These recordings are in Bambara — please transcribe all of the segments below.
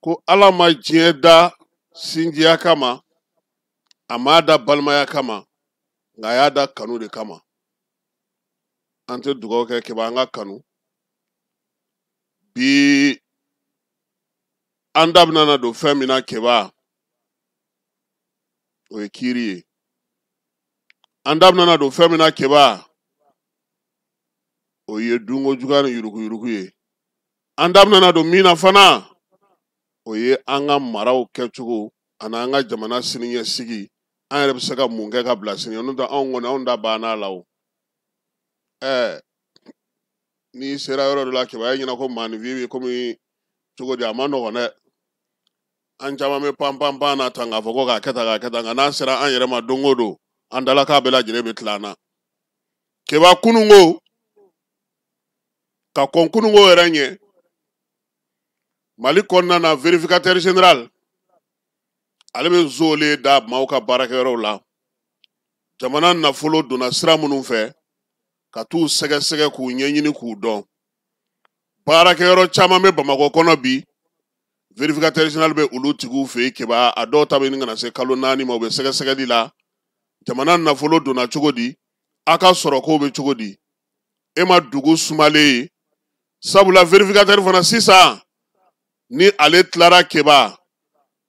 Ko Ala ma diɲɛ da sinjiya kama, a m'a da balimaya kama, nka a y'a da kanu de kama. An tɛ dugawu kɛ Keba an ka kanu. Bi an da bɛna na don fɛn min na Keba, o ye kiiri ye. An da bɛna na don fɛn min na Keba, o ye dunko juguya ni yuruguyurugu ye. An da bɛna na don min na fana, o ye an ka maraw kɛcogo ani an ka jamana siniɲɛsigi, an yɛrɛ bɛ se ka mun kɛ ka bila sini, n'o tɛ anw kɔni anw da banna a la o. N'i sera yɔrɔ dɔ la Keba, e ɲɛna ko maaninfin bɛ komi cogo di, a ma nɔgɔn dɛ. An caman bɛ pan pan pan na tan k'a fɔ ko k'a kɛ tan k'a kɛ tan, nka n'a sera an yɛrɛ ma don o don, an dalakan bɛɛ lajɛlen bɛ tila an na. Keba, kununko ka kɔn kununko yɛrɛ ɲɛ, Mali kɔnɔna na, vérificateur général ale bɛ zole da maaw ka baarakɛyɔrɔw la, jamana nafolo donna sira minnu fɛ, ka t'u sɛgɛsɛgɛ k'u ɲɛɲini k'u dɔn. Baarakɛyɔrɔ caman bɛ Bamakɔ kɔnɔ bi, vérificateur général bɛ olu tigiw fɛ yen Keba, a dɔw ta bɛ ɲini ka na se kalo 4 ma, u bɛ sɛgɛsɛgɛli la. Jamana nafolo donna cogo di, a ka sɔrɔkow bɛ cogo di, e ma dugu sumalen ye. Sabula vérificateur fana sisan ni ale tilara Keba,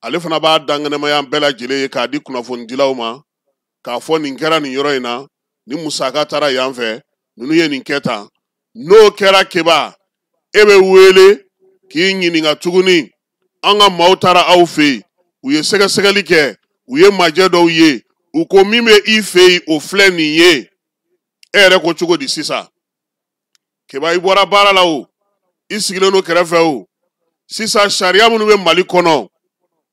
ale fana b'a dankɛnɛmaya bɛɛ lajɛlen ye k'a di kunnafonidilaw ma, k'a fɔ nin kɛra nin yɔrɔ in na, ni musaka taara yan fɛ, ninnu ye nin kɛ tan. N'o kɛra Keba, e bɛ wele k'i ɲininka tuguni, an ka maaw taara aw fɛ yen, u ye sɛgɛsɛgɛli kɛ, u ye majɛ dɔw ye, u ko min bɛ i fɛ yen o filɛ nin ye, e yɛrɛ ko cogo di sisan? Keba, i bɔra baara la o, i sigilen don kɛrɛfɛ o, sisan sariya minnu bɛ Mali kɔnɔ,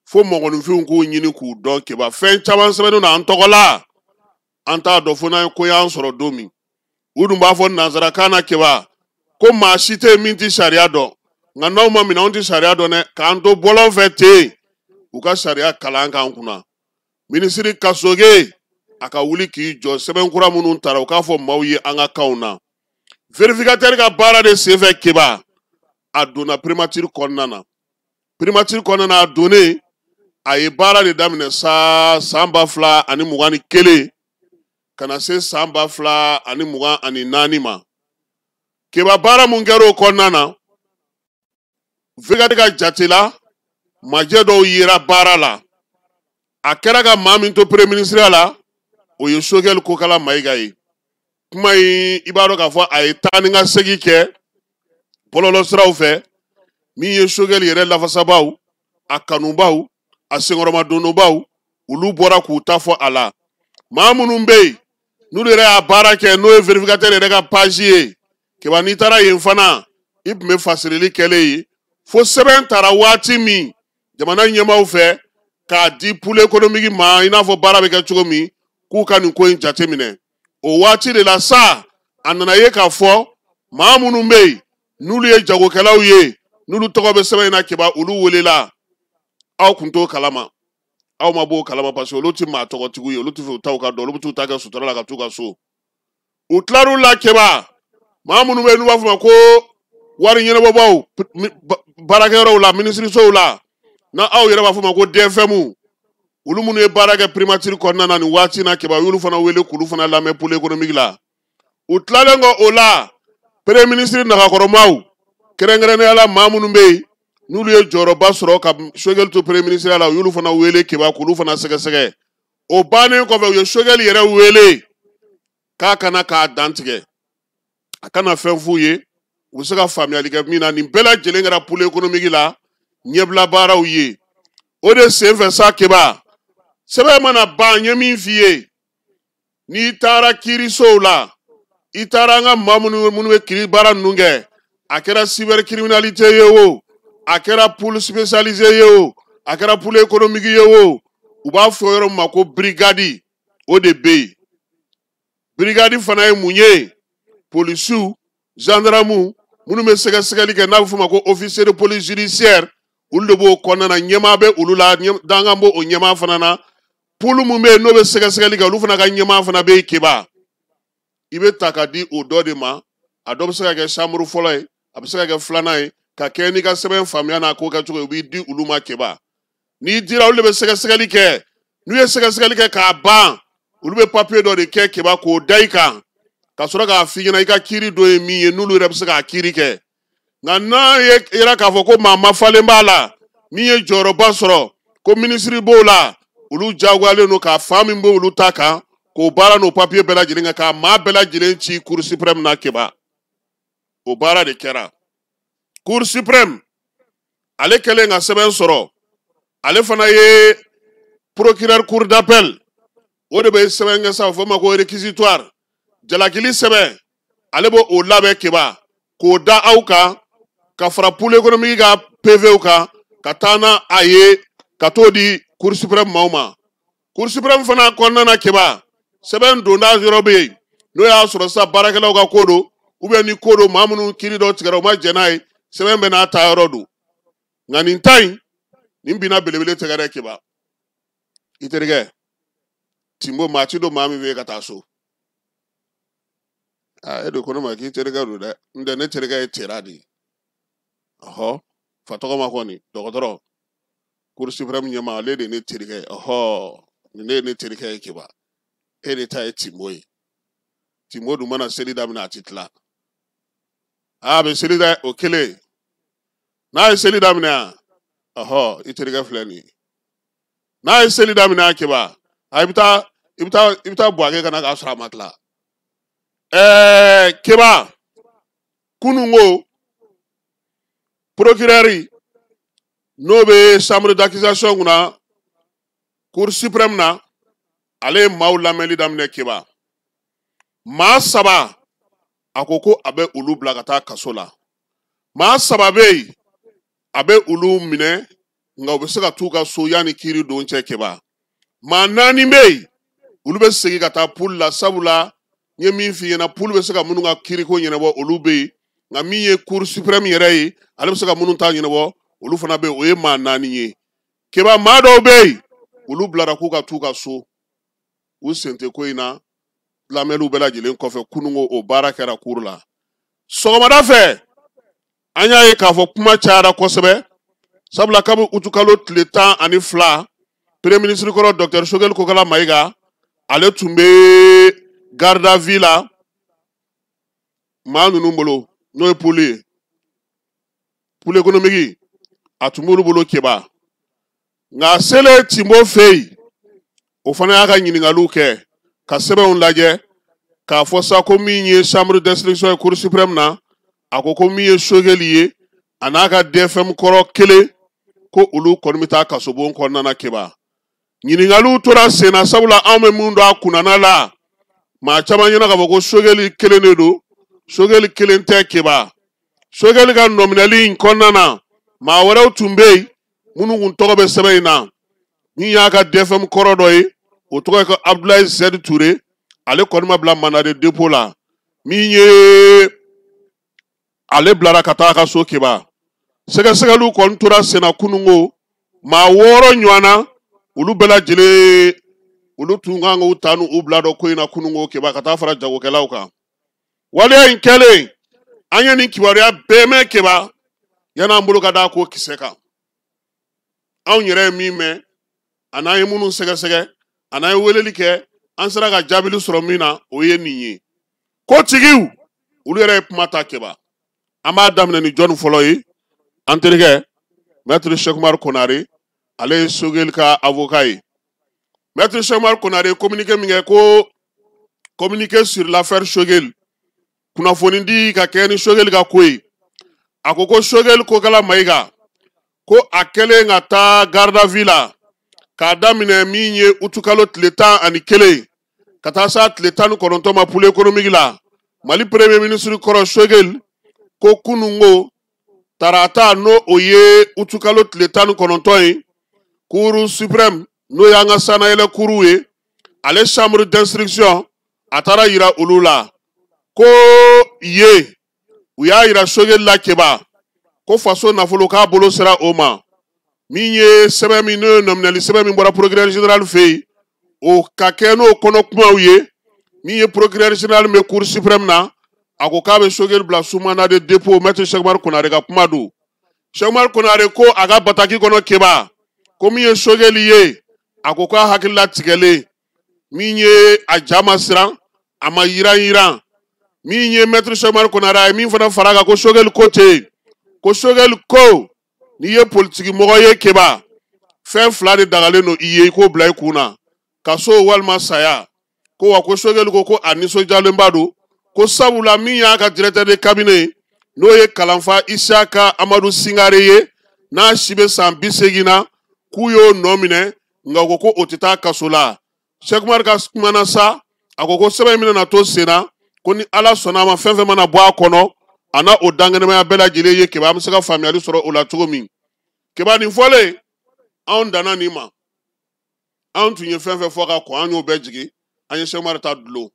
fo mɔgɔninfinw k'u ɲini k'u dɔn Keba. Fɛn caman sɛbɛnnen don an tɔgɔ la, an t'a dɔn fo n'an ye ko y'an sɔrɔ don min. U dun b'a fɔ nanzarakan na Keba, ko maa si tɛ yen min tɛ sariya dɔn, nka n'aw ma minɛ anw tɛ sariya dɔn dɛ, k'an to bɔlɔn fɛ ten, u ka sariya kalan k'an kunna. Minisiri Kasoge a ka wuli k'i jɔ, sɛbɛn kura minnu tara u k'a fɔ maaw ye an ka kanw na. Vérificateur ka baara de senfɛ Keba, a donna primature kɔnɔna na. Primature kɔnɔna na, a donnen, a ye baara de daminɛ sa san 2021 ka na se san 2024 ma. Keba, baara mun kɛra o kɔnɔna na, vérificateur ka jate la, majɛ dɔw yera baara la. A kɛra ka maa min to premier ministre la, o ye Choguel Kokala Mayiga ye. Kuma in, i b'a dɔn k'a fɔ a ye taa ni ka segin kɛ bɔlɔlɔsiraw fɛ, min ye Choguel yɛrɛ lafasabaw, a kanubaw, a senkɔrɔmadonbaw, olu bɔra k'u ta fɔ a la. Maa minnu bɛ yen n'olu yɛrɛ y'a baara kɛ, n'o ye vérificateur yɛrɛ ka page ye Keba, n'i taara yen fana, i tun bɛ fasirili kɛlen ye, fo sɛbɛn tara waati min jamana ɲɛmaaw fɛ k'a di pôle économique ma, i n'a fɔ baara bɛ kɛ cogo min, k'u ka nin ko in jateminɛ. O waati de la sa, a nana ye k'a fɔ maa minnu bɛ yen n'olu ye jagokɛlaw ye, n'olu tɔgɔ bɛ sɛbɛn in na Keba, olu welela. Aw kun t'o kalama, aw ma b'o kalama, parce que olu ti maa tɔgɔtigiw ye, olu ti fɛ u taw ka dɔn, olu bɛ t'u ta kɛ sutura la ka t'u ka so. U tilar'u la Keba, maa minnu bɛ yen n'u b'a fɔ ma ko wari ɲɛnabɔbaw baarakɛyɔrɔw la, minisirisow la, na aw yɛrɛ b'a fɔ ma ko DFM, olu minnu ye baara kɛ primature kɔnɔna na nin waati na Keba, u y'olu fana wele k'olu fana lamɛn pôle économique la. U tilalen kɔ o la, premier ministre nagakɔrɔmaw, kɛrɛnkɛrɛnnenya la maa minnu bɛ yen n'olu ye jɔyɔrɔba sɔrɔ ka Choguel to premier ministre la, u y'olu fana wele Keba k'olu fana sɛgɛsɛgɛ. O bannen kɔfɛ, u ye Choguel yɛrɛ wele k'a kana k'a dantigɛ, a kana fɛn f'u ye, u bɛ se ka faamuyali kɛ min na. Nin bɛɛ lajɛlen kɛra pôle économique la ɲɛbila baaraw ye. O de senfɛ sa Keba, sɛbɛn mana ban, n ye min f'i ye, n'i taara kiirisow la, i taara an ka maa minnu bɛ kiiri baara ninnu kɛ, a kɛra cybercriminalité ye o, a kɛra pôle spécialisé ye o, a kɛra pôle économique ye o, u b'a fɔ yɔrɔ min ma ko brigade, o de bɛ yen. Brigade fana ye mun ye? Polisiw, gendarmew minnu bɛ sɛgɛsɛgɛli kɛ, n'a bɛ f'o ma ko officier de police judiciaire, olu de b'o kɔnɔna na, ɲɛmaa bɛ olu la, dankan b'o ɲɛmaa fana na. Pôle mun bɛ yen n'o bɛ sɛgɛsɛgɛli kɛ, olu fana ka ɲɛmaa fana bɛ yen Keba. I bɛ ta ka di o dɔ de ma, a dɔ bɛ se ka kɛ chambre fɔlɔ ye, a bɛ se ka kɛ filanan ye, ka kɛ n'i ka sɛbɛn faamuya n'a ko kɛcogo ye, u b'i di olu ma Keba. N'i dira, olu de bɛ sɛgɛsɛgɛli kɛ. N'u ye sɛgɛsɛgɛli kɛ k'a ban, olu bɛ papiye dɔ de kɛ Keba k'o da i kan, ka sɔrɔ k'a f'i ɲɛna i ka kiiri dɔ ye min ye, n'olu yɛrɛ bɛ se k'a kiiri kɛ. Nka n'a ye yira k'a fɔ ko maa mafalen b'a la min ye jɔyɔrɔba sɔrɔ, ko minisiri b'o la, olu jagoyalen don k'a fan min b'olu ta kan k'o baara n'o papiye bɛɛ lajɛlen kɛ k'a maa bɛɛ lajɛlen ci Cour suprême na Keba. O baara de kɛra Cour suprême. Ale kɛlen ka sɛbɛn sɔrɔ, ale fana ye procureur cour d'appel, o de bɛ sɛbɛn kɛ sa, o fɔ ma ko réquisitoire, jalakili sɛbɛn, ale b'o o labɛn Keba k'o da aw kan ka fara pool économique ka PV kan, ka taa n'a a ye ka t'o di Cour suprême maaw ma. Cour suprême fana kɔnɔna na Keba, sɛbɛn donda yɔrɔ bɛ yen, n'o y'a sɔrɔ sisan baarakɛlaw ka ko don, ou bien ni ko don maa minnu kiiri dɔ tigɛra u ma jɛn n'a ye, sɛbɛn bɛ n'a ta yɔrɔ don. Nka nin ta in, nin binna belebele tɛgɛ dɛ Keba. I terikɛ Timbo, maa ti don maa min fɛ ka taa so. Aa, e de ko ne ma k'i terikɛ don dɛ. N tɛ, ne terikɛ ye Tera de ye. Ɔhɔ, fa tɔgɔ ma kɔni dɔgɔtɔrɔ Cour suprême ɲɛmaa, ale de ye ne terikɛ ye. Ɔhɔ, nin ne ye ne terikɛ ye Keba. E de ta ye Timbo ye. Timbo dun mana seli daminɛ, a ti tila. A bɛ seli dɛ, o kelen n'a ye seli daminɛ yan. Ɔhɔ, i terikɛ filɛ nin ye. N'a ye seli daminɛ yan Keba, a i bɛ taa Buwake ka na k'a sɔrɔ a ma tila. Keba, kunun ko procureur n'o bɛ chambre d'accusation kunna Cour suprême na, ale ye maaw lamɛnli daminɛ Keba. Maa saba, a ko ko a bɛ olu bila ka taa kaso la. Maa saba bɛ yen, a bɛ olu minɛ, nka u bɛ se ka t'u ka so yanni kiiri don cɛ Keba. Maa naani bɛ yen, olu bɛ segin ka taa pool la, sabula n ye min f'i ɲɛna, pool bɛ se ka minnu ka kiiriko ɲɛnabɔ, olu bɛ yen. Nka min ye Cour suprême yɛrɛ ye, ale bɛ se ka minnu ta ɲɛnabɔ, olu fana bɛ yen. O ye maa naani ye Keba. Maa dɔw bɛ yen, olu bilara k'u ka t'u ka so, u sen tɛ ko in na. Lamɛnniw bɛɛ lajɛlen kɔfɛ, kununko o baara kɛra cour la. Sɔgɔmada fɛ, an y'a ye k'a fɔ kuma cayara kosɛbɛ, sabula kabi utukalo tile 12, premier ministre kɔrɔ docteur Choguel Kokala Mayiga, ale tun bɛ garde à vue la maa ninnu bolo, n'o ye pool ye, pool économique, a tun b'olu bolo Keba. Nka a selen Timbo fɛ yen, o fana y'a ka ɲininkaliw kɛ ka sɛbɛnw lajɛ k'a fɔ sa ko min ye chambre d'instruction ye Cour suprême na, a ko ko min ye Choguel ye, a n'a ka DFM kɔrɔ kelen, ko olu kɔni bɛ taa kasobon kɔnɔna na Keba. Ɲininkaliw tora sen na, sabula anw bɛ mun dɔn a kunnana la, maa caman ɲɛna k'a fɔ ko Choguel kelen de don. Choguel kelen tɛ Keba. Choguel ka nɔminɛli in kɔnɔna na, maa wɛrɛw tun bɛ yen minnu kun tɔgɔ bɛ sɛbɛn in na. Min y'a ka DFM kɔrɔ dɔ ye, o tɔgɔ ye ko Abdoulaye Zed Touré, ale kɔni ma bila mandat de dépôt la. Min ye ale bilara ka taa a ka so Keba. Sɛgɛsɛgɛliw kɔni tora senna kununko. Maa wɔɔrɔ ɲɔgɔn na, olu bɛɛ lajɛlen, olu tun kan k'u ta n'u bila dɔ ko in na kununko Keba, ka taa fara jagokɛlaw kan. Waleya in kɛlen, an ye nin kibaruya bɛɛ mɛn Keba, yan'an bolo ka da ko kisɛ kan. Anw yɛrɛ ye min mɛn, a n'an ye minnu sɛgɛsɛgɛ, a n'an ye weleli kɛ, an sera ka jaabili sɔrɔ min na, o ye nin ye. Ko tigiw, olu yɛrɛ ye kuma ta Keba. An b'a daminɛ ni jɔnni fɔlɔ ye? An terikɛ maître Cheick Oumar Konare, ale ye Choguel ka avocat ye. Maître Cheick Oumar Konare ye communiqué min kɛ ko communiqué sur l'affaire Choguel, kunnafoni di ka kɛ ni Choguel ka ko ye, a ko ko Choguel Kokala Mayiga, ko a kɛlen ka taa garde à vue la k'a daminɛ min ye utukalo tile 11 ka taa s'a tile 19 ma pool économique la, Mali premier ministre kɔrɔ Choguel, ko kununko tarata, n'o o ye utukalo tile 19 ye, cour suprême, n'o y'an ka sannayɛlɛ kuruw ye, ale chambre d'instruction, a taara yira olu la ko ye u y'a yira Choguel la Keba, ko faso nafolo k'a bolo sera o ma. Min ye sɛbɛn min, n'o ye nɔminɛli sɛbɛn min bɔra procureur général fɛ yen, o ka kɛ n'o kɔnɔ kumaw ye. Min ye procureur général bɛ cour suprême na, a ko k'a bɛ Choguel bila sous mandat de dépôt. Maître Cheick Oumar Konare ka kuma don. Cheikh Umar Konare ko a ka bataki kɔnɔ Keba, ko min ye Sogɛli ye, a ko k'a hakili latigɛlen, min ye a ja ma siran, a ma yiran yiran. Min ye maître Cheikh Umar Konare, a ye min fana fara a kan, ko Sogɛli ko ten, ko Sogɛli ko n'i ye politiki mɔgɔ ye Keba, fɛn fila de dagalen don i ye, i k'o bila i kun na, kaso walima saya. Ko wa ko Sogɛli ko ko a nisɔndiyalenba don, ko sabula min y'a ka directeur de cabinet, n'o ye kalanfa Isiyaka Amadu Singare ye, n'a si bɛ san 80 na, k'u y'o nɔ minɛ, nka u ko ko o tɛ taa kaso la. Cheikh Umar ka kumana sa, a ko ko sɛbɛn in bɛna na to sen na, ko ni Ala sɔnna a ma, fɛn fɛn mana bɔ a kɔnɔ, a n'a o dankɛnɛmaya bɛɛ lajɛlen ye Keba, an bɛ se ka faamuyali sɔrɔ o la cogo min. Keba, nin fɔlen, anw danna nin ma. Anw tun ye fɛn fɛn fɔ ka kɔn, an y'o bɛɛ jigin, an ye Cheikh Umar ta dulon,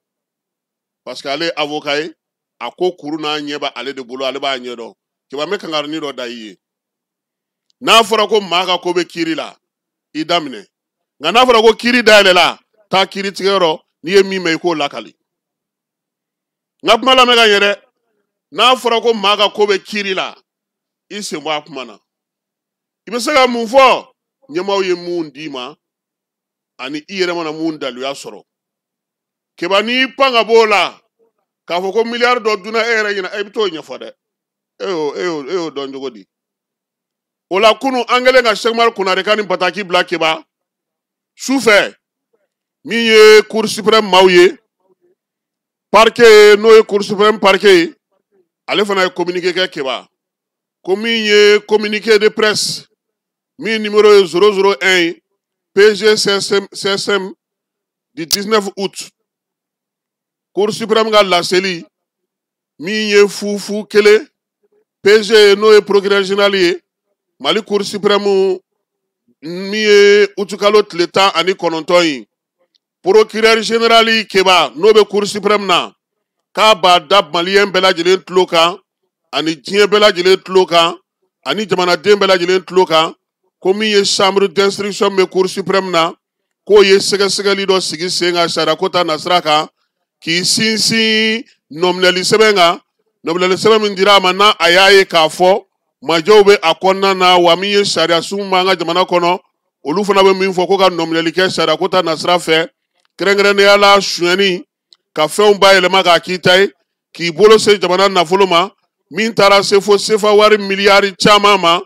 parce que ale ye avocat ye, a ko kuru n'a ɲɛ bɛ ale de bolo, ale b'a ɲɛ dɔn. Keba, n bɛ kangarini dɔ da i ye. N'a fɔra ko maa ka ko bɛ kiiri la, i daminɛ, nka n'a fɔra ko kiiri dayɛlɛla, taa kiiri tigɛyɔrɔ, n'i ye min mɛn, i k'o lakali. N ka kuma lamɛn ka ɲɛ dɛ. N'a fɔra ko maa ka ko bɛ kiiri la, i sen bɔ a kuma na. I bɛ se ka mun fɔ? Ɲɛmaaw ye mun d'i ma, ani i yɛrɛ mana mun daluya sɔrɔ. Keba, n'i pan ka b'o la k'a fɔ ko miliyari dɔ dunna e yɛrɛ ɲɛna, e bɛ t'o ɲɛfɔ dɛ. E y'o dɔn cogo di? O la kunun, an kɛlen ka Cheikh Umar Konare ka nin bataki bila Keba, su fɛ, min ye Cour suprême maaw ye, parquet, n'o ye Cour suprême parquet ye, ale fana ye communiqué kɛ Keba, ko min ye communiqué de presse min numéro ye 001 ye, PG CSM du 19 août, Cour suprême ka laseli min ye 001 PG, n'o ye procureur général ye Mali Cour suprême, min ye utukalo tile 19 ye, procureur général Keba, n'o bɛ Cour suprême na, k'a b'a da maliyɛn bɛɛ lajɛlen tulo kan, ani diɲɛ bɛɛ lajɛlen tulo kan, ani jamanaden bɛɛ lajɛlen tulo kan, ko min ye chambre d'instruction bɛ Cour suprême na, k'o ye sɛgɛsɛgɛli dɔ sigi sen kan sariya ko ta nasira kan, k'i sinsin nɔminɛli sɛbɛn kan, nɔminɛli sɛbɛn min dira a ma, n'a a y'a ye k'a fɔ majɛw bɛ a kɔnɔna na, wa min ye sariya sun b'an ka jamana kɔnɔ, olu fana bɛ min fɔ ko ka nɔminɛli kɛ sariya ko ta nasira fɛ, kɛrɛnkɛrɛnnenya la sonyɛni, ka fɛnw bayɛlɛma k'a k'i ta ye, k'i bolo se jamana nafolo ma, min taara se fo sefa wari miliyari caman ma,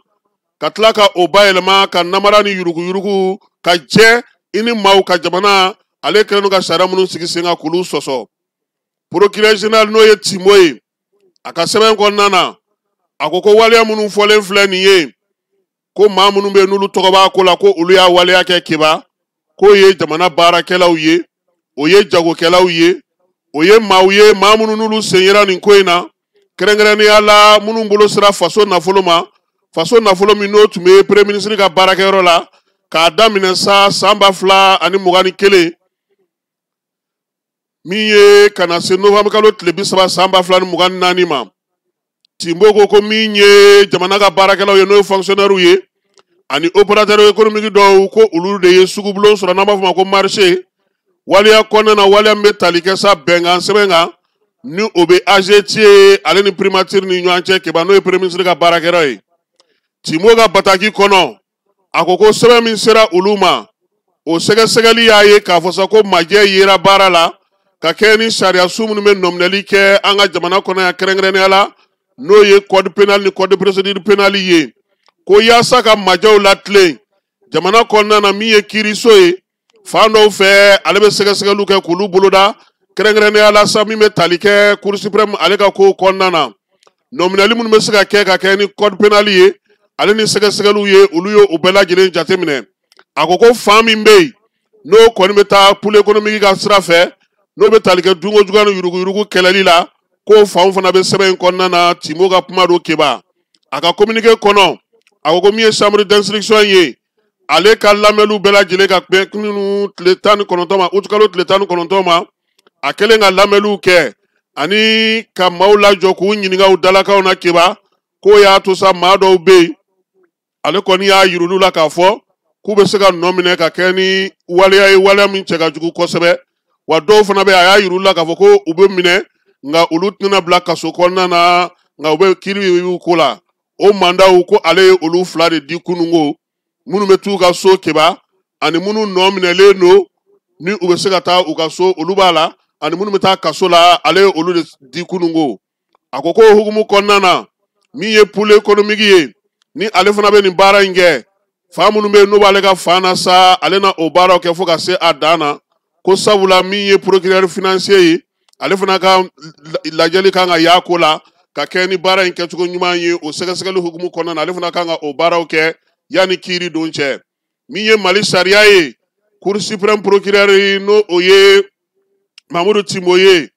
ka tila ka o bayɛlɛma ka namara ni yuruguyurugu ka jɛ i ni maaw ka jamana, ale kɛlen don ka sariya minnu sigi sen kan k'olu sɔsɔ. Procureur général, n'o ye Timo ye, a ka sɛbɛn kɔnɔna na, a ko ko waleya minnu fɔlen filɛ nin ye, ko maa minnu bɛ yen n'olu tɔgɔ b'a ko la, ko olu y'a waleya kɛ Keba, k'o ye jamana baarakɛlaw ye, o ye jagokɛlaw ye, o ye maaw ye, maa minnu n'olu sen yera nin ko in na, kɛrɛnkɛrɛnnenya la minnu bolo sera faso nafolo ma, faso nafolo min n'o tun bɛ premier ministre ka baarakɛyɔrɔ la, k'a daminɛ sa san 2021, min ye ka na se novembre kalo tile 30 san 2024 ma. Timbo ko ko min ye jamana ka baarakɛlaw ye, n'o ye fonctionnaire ye, ani opérateur économique dɔw, ko olu de ye sugubulon sɔrɔ, n'an b'a fɔ o ma ko marché, waleya kɔnɔna na, waleya min bɛ tali kɛ sa bɛnkan sɛbɛn kan, ni o bɛ AGT ale ni primature ni ɲɔgɔn cɛ Keba, n'o ye premier ministre ka baarakɛyɔrɔ ye. Timbo ka bataki kɔnɔ, a ko ko sɛbɛn min sera olu ma, o sɛgɛsɛgɛli y'a ye k'a fɔ sa ko majɛ yera baara la ka kɛ ni sariya sun minnu bɛ nɔminɛli kɛ an ka jamana kɔnɔ yan, kɛrɛnkɛrɛnnenya la n'o ye code pénal ni code de procédure pénale ye, ko yaasa ka majɛw latilen jamana kɔnɔna na, min ye kiiriso ye fan dɔw fɛ, ale bɛ sɛgɛsɛgɛliw kɛ k'olu boloda, kɛrɛnkɛrɛnnenya la sa min bɛ tali kɛ Cour suprême ale ka kow kɔnɔna na, nɔminɛli minnu bɛ se ka kɛ ka kɛ ni code pénal ye, ale ni sɛgɛsɛgɛliw ye, olu ye o bɛɛ lajɛlen jateminɛ. A ko ko fan min bɛ yen n'o kɔni bɛ taa pôle économique ka sira fɛ, n'o bɛ tali kɛ dunko juguya ni yuruguyurugu kɛlɛli la, k'o fanw fana bɛ sɛbɛn in kɔnɔna na. Timo ka kuma don Keba. A ka communiqué kɔnɔ, a ko ko min ye chambre d'instruction ye, ale ka lamɛnniw bɛɛ lajɛlen ka bɛn minnu tile 19 ma, utukalo tile 19 ma, a kɛlen ka lamɛnniw kɛ ani ka maaw lajɔ k'u ɲininka u dalakanw na Keba, k'o y'a to sa maa dɔw bɛ yen, ale kɔni y'a yir'olu la k'a fɔ k'u bɛ se ka nɔ minɛ ka kɛ ni waleya ye, waleya min cɛ ka jugu kosɛbɛ. Wa dɔw fana bɛ yen, a y'a yir'olu la k'a fɔ ko u bɛ minɛ, nka olu tɛna bila kaso kɔnɔna na, nka u bɛ kiiri y'u ko la. O mandaw ko ale ye olu fila de di kunungo, minnu bɛ t'u ka so Keba ani minnu nɔ minɛlen don ni u bɛ se ka taa u ka so, olu b'a la, ani minnu bɛ taa kaso la, ale ye olu de di kunungo. A ko k'o hukumu kɔnɔna na, min ye pôle économique ye, ni ale fana bɛ nin baara in kɛ, fa minnu bɛ yen n'u b'ale ka fan na sa, ale na o baaraw kɛ fo ka se a dan na. Ko sabula min ye procureur financier ye, ale fana ka lajɛli kan ka y'a ko la ka kɛ ni baara in kɛcogo ɲuman ye. O sɛgɛsɛgɛli hukumu kɔnɔna na, ale fana kan ka o baaraw kɛ yanni kiiri don cɛ. Min ye Mali sariya ye, Cour suprême procureur, n'o o ye Mamudu Timbo ye,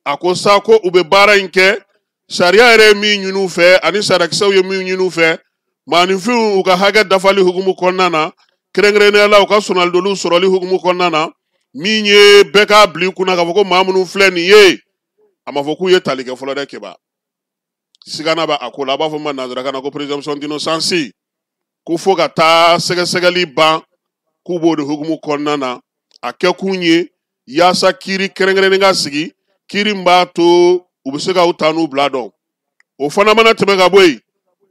a ko sa ko u bɛ baara in kɛ sariya yɛrɛ ye min ɲini u fɛ ani sariyakisɛw ye min ɲini u fɛ, maaninfinw u ka hakɛ dafali hukumu kɔnɔna na, kɛrɛnkɛrɛnnenya la u ka sɔnalidoliw sɔrɔli hukumu kɔnɔna na. Min ye bɛɛ k'a bila i kunna k'a fɔ ko maa minnu filɛ nin ye, a ma fɔ k'u ye tali kɛ fɔlɔ dɛ Keba, sigana bɛ a ko la, a b'a fɔ ma nanzarakan na ko présomption d'innocence, ko fo ka taa sɛgɛsɛgɛli ban, k'u b'o de hukumu kɔnɔna na. A kɛkun ye yaasa kiiri kɛrɛnkɛrɛnnen ka sigi, kiiri min b'a to u bɛ se ka u ta n'u bila dɔn. O fana mana tɛmɛ ka bɔ yen,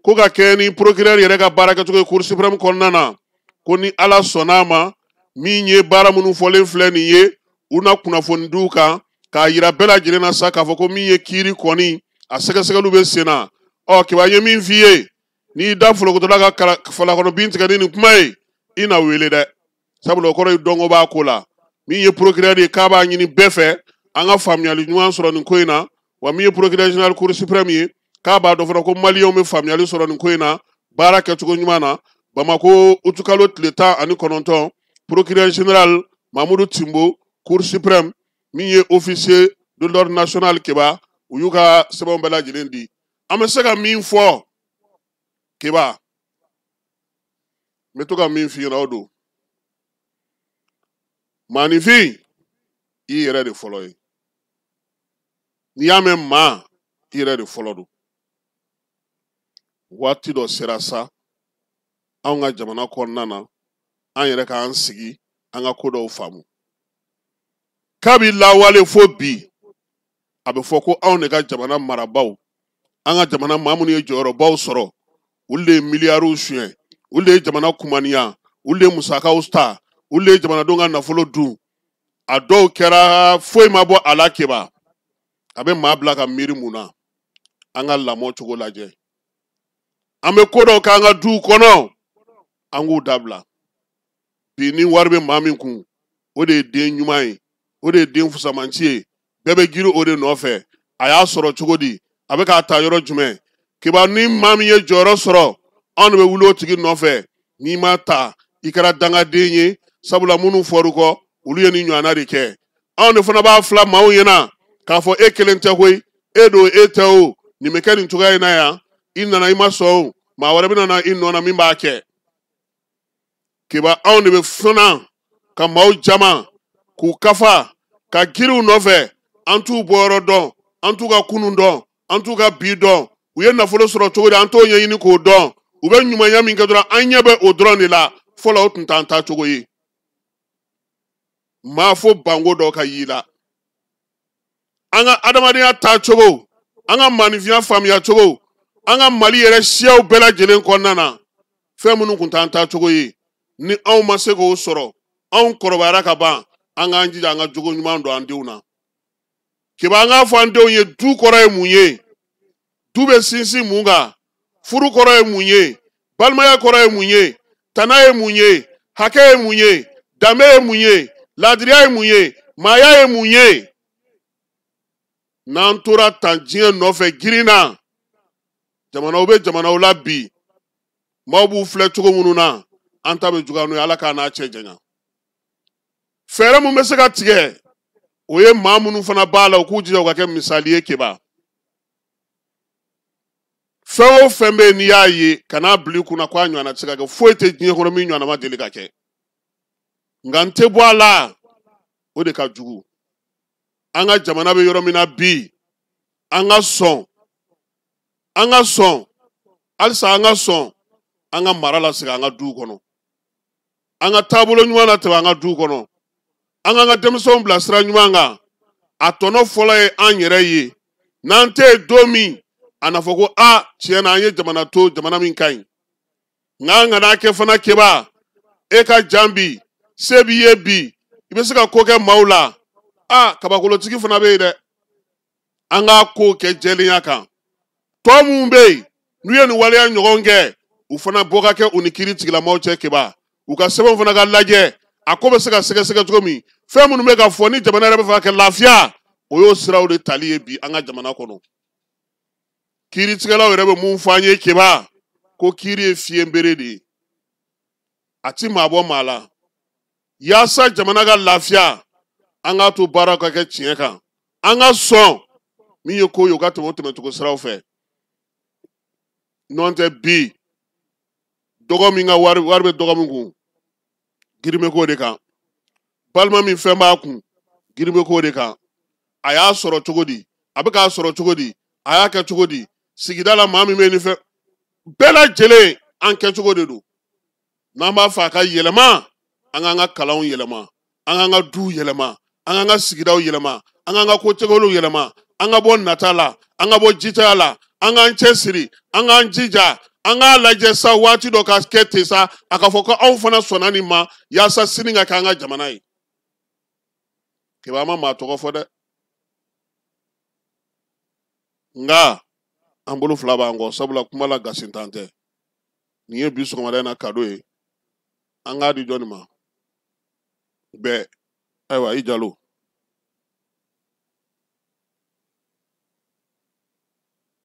ko ka kɛ ni procureur yɛrɛ ka baara kɛcogo ye Cour suprême kɔnɔna na, ko ni Ala sɔnna a ma, min ye baara minnu fɔlen filɛ nin ye, u na kunnafoni d'u kan k'a yira bɛɛ lajɛlen na sa k'a fɔ ko min ye kiiri kɔni a sɛgɛsɛgɛliw bɛ sen na. Ɔ Keba, n ye min f'i ye, n'i da folokotola ka falakɔnɔ bin tigɛ ni nin kuma ye, i na wele dɛ, sabula o kɔrɔ ye dɔnko b'a ko la. Min ye procureur ye, k'a b'a ɲini bɛɛ fɛ an ka faamuyali ɲuman sɔrɔ nin ko in na. Wa min ye procureur général Cour suprême ye, k'a b'a dɔn fana ko maliyɛnw bɛ faamuyali sɔrɔ nin ko in na baara kɛcogo ɲuman na. Bamako, utukalo tile 19, procureur général Mamudu Timbo, Cour suprême, min ye officier de l'ordre national Keba, u y'u ka sɛbɛnw bɛɛ lajɛlen di. An bɛ se ka min fɔ Keba, n bɛ to ka min f'i ɲɛna, o don maaninfin, i yɛrɛ de fɔlɔ ye. N'i y'a mɛn maa, i yɛrɛ de fɔlɔ don. Waati dɔ sera sa anw ka jamana kɔnɔna na, an yɛrɛ k'an sigi an ka ko dɔw faamu. Kabi lawale fo bi, a bɛ fɔ ko anw de ka jamana marabaaw, an ka jamana maa minnu ye jɔyɔrɔbaw sɔrɔ, olu de ye miliyariw suɲɛ, olu de ye jamana kumaniya, olu de ye musakaw ta, olu de ye jamanadenw ka nafolo dun. A dɔw kɛra foyi ma bɔ a la Keba. A bɛ maa bila ka miiri mun na? An ka lamɔ cogo lajɛ. An bɛ ko dɔw k'an ka duw kɔnɔ, an k'u dabila. Bi ni wari bɛ maa min kun, o de ye den ɲuman ye, o de ye den fusamanci ye, bɛɛ bɛ girin o de nɔfɛ. A y'a sɔrɔ cogo di? A bɛ k'a ta yɔrɔ jumɛn? Keba, ni maa min ye jɔyɔrɔ sɔrɔ, anw de bɛ wuli o tigi nɔfɛ. N'i ma ta, i kɛra dangaden ye, sabula minnu fɔr'u kɔ, olu ye nin ɲɔgɔnna de kɛ. Anw de fana b'a fila maaw ɲɛna k'a fɔ e kelen tɛ koyi, e don e tɛ o, nin bɛ kɛ nin cogoya in na yan, i nana i ma sɔn o, maa wɛrɛ bɛ na i nɔ na min b'a kɛ. Keba, anw de bɛ fana ka maaw jama k'u kafa ka giriw nɔfɛ, an t'u bɔyɔrɔ dɔn, an t'u ka kunun dɔn, an t'u ka bi dɔn, u ye nafolo sɔrɔ cogo di, an t'o ɲɛɲini k'o dɔn. U bɛ ɲumanya min kɛ dɔrɔn, an ɲɛ bɛ o dɔrɔn de la. Fɔlɔ o tun t'an ta cogo ye. Maa fo banko dɔ ka y'i la. An ka adamadenya taacogo, an ka maanifinya faamuya cogo, an ka Mali yɛrɛ siyaw bɛɛ lajɛlen kɔnɔna na, fɛn minnu tun t'an taacogo ye, ni anw ma se k'o sɔrɔ, anw kɔrɔbayara ka ban, an k'an jija an ka jogo ɲuman don an denw na. Keba, an k'a fɔ an denw ye, du kɔrɔ ye mun ye, du bɛ sinsin mun kan, furu kɔrɔ ye mun ye, balimaya kɔrɔ ye mun ye, tana ye mun ye, hakɛ ye mun ye, danbe ye mun ye, laadiriya ye mun ye, maaya ye mun ye. N'an tora tan diɲɛ nɔfɛ girin na, jamanaw bɛ jamanaw la bi, maaw b'u filɛ cogo minnu na, an ta bɛ juguya n'o ye. Ala k'an n'a cɛ janya. Fɛɛrɛ mun bɛ se ka tigɛ, o ye maa minnu fana b'a la, u k'u jija u ka kɛ misali ye Keba. Fɛn o fɛn bɛ yen n'i y'a ye, kan'a bila i kunna k'a ɲɔgɔnna tɛ se ka kɛ. Foyi tɛ diɲɛ kɔnɔ min ɲɔgɔnna ma deli ka kɛ. Nka n tɛ bɔ a la, o de ka jugu. An ka jamana bɛ yɔrɔ min na bi, an ka sɔn, an ka sɔn halisa, an ka sɔn an ka mara lasegin an ka duw kɔnɔ, an ka taabolo ɲuman latɛmɛ an ka duw kɔnɔ, an k'an ka denmisɛnw bila sira ɲuman kan. A tɔnɔ fɔlɔ ye an yɛrɛ ye. N'an tɛ yen don min, A na fɔ ko a tiɲɛ na, an ye jamana to, jamana min ka ɲi. Nka an kana kɛ fana, Keba, e ka jan bi, se b'i ye bi, i bɛ se ka ko kɛ maaw la. A kabakolotigi fana bɛ yen dɛ. An k'a ko kɛ jɛlenya kan. Tɔ minnu bɛ yen n'u ye nin waleya ɲɔgɔn kɛ, u fana bɔ ka kɛ u ni kiiri tigilamaaw cɛ, Keba. U ka sɛbɛnw fana ka lajɛ, a ko bɛ se ka sɛgɛsɛgɛ cogo min. Fɛn minnu bɛ ka fɔ ni jamana yɛrɛ bɛ fɛ ka kɛ lafiya, o y'o siraw de tali ye bi an ka jamana kɔnɔ. Kiiritigɛlaw yɛrɛ bɛ mun fɔ an ye, Keba? Ko kiiri ye fiɲɛbere de ye, a ti maa bɔ maa la. Yaasa jamana ka lafiya, an k'a to baara ka kɛ tiɲɛ kan, an ka sɔn min ye ko ye, u ka tɛmɛ o tɛmɛcogo siraw fɛ. N'o tɛ bi, dɔgɔ min ka wari wari bɛ dɔgɔ min kun, girin bɛ k'o de kan. Balima min fɛn b'a kun, girin bɛ k'o de kan. A y'a sɔrɔ cogo di? A bɛ k'a sɔrɔ cogo di? A y'a kɛ cogo di? Sigida la, maa min bɛ nin fɛn bɛɛ lajɛlen, an kɛcogo de don. N'an b'a fɛ a ka yɛlɛma, an k'an ka kalanw yɛlɛma, an k'an ka duw yɛlɛma, an k'an ka sigidaw yɛlɛma, an k'an ka kocɛkɛliw yɛlɛma, an ka bɔ nata la, an ka bɔ jitaya la, an k'an cɛsiri, an k'an jija, an k'a lajɛ sa, waati dɔ ka kɛ ten sa, a ka fɔ ko anw fana sɔnna nin ma, yaasa sini ka kɛ an ka jamana ye. Keba, an ma maa tɔgɔ fɔ dɛ, nka an bolo fila b'an kɔ, sabula kuma la gasintan tɛ. Nin ye bi sɔgɔmada in na kado ye, an k'a di jɔnni ma bɛɛ? Ayiwa, i Jalo.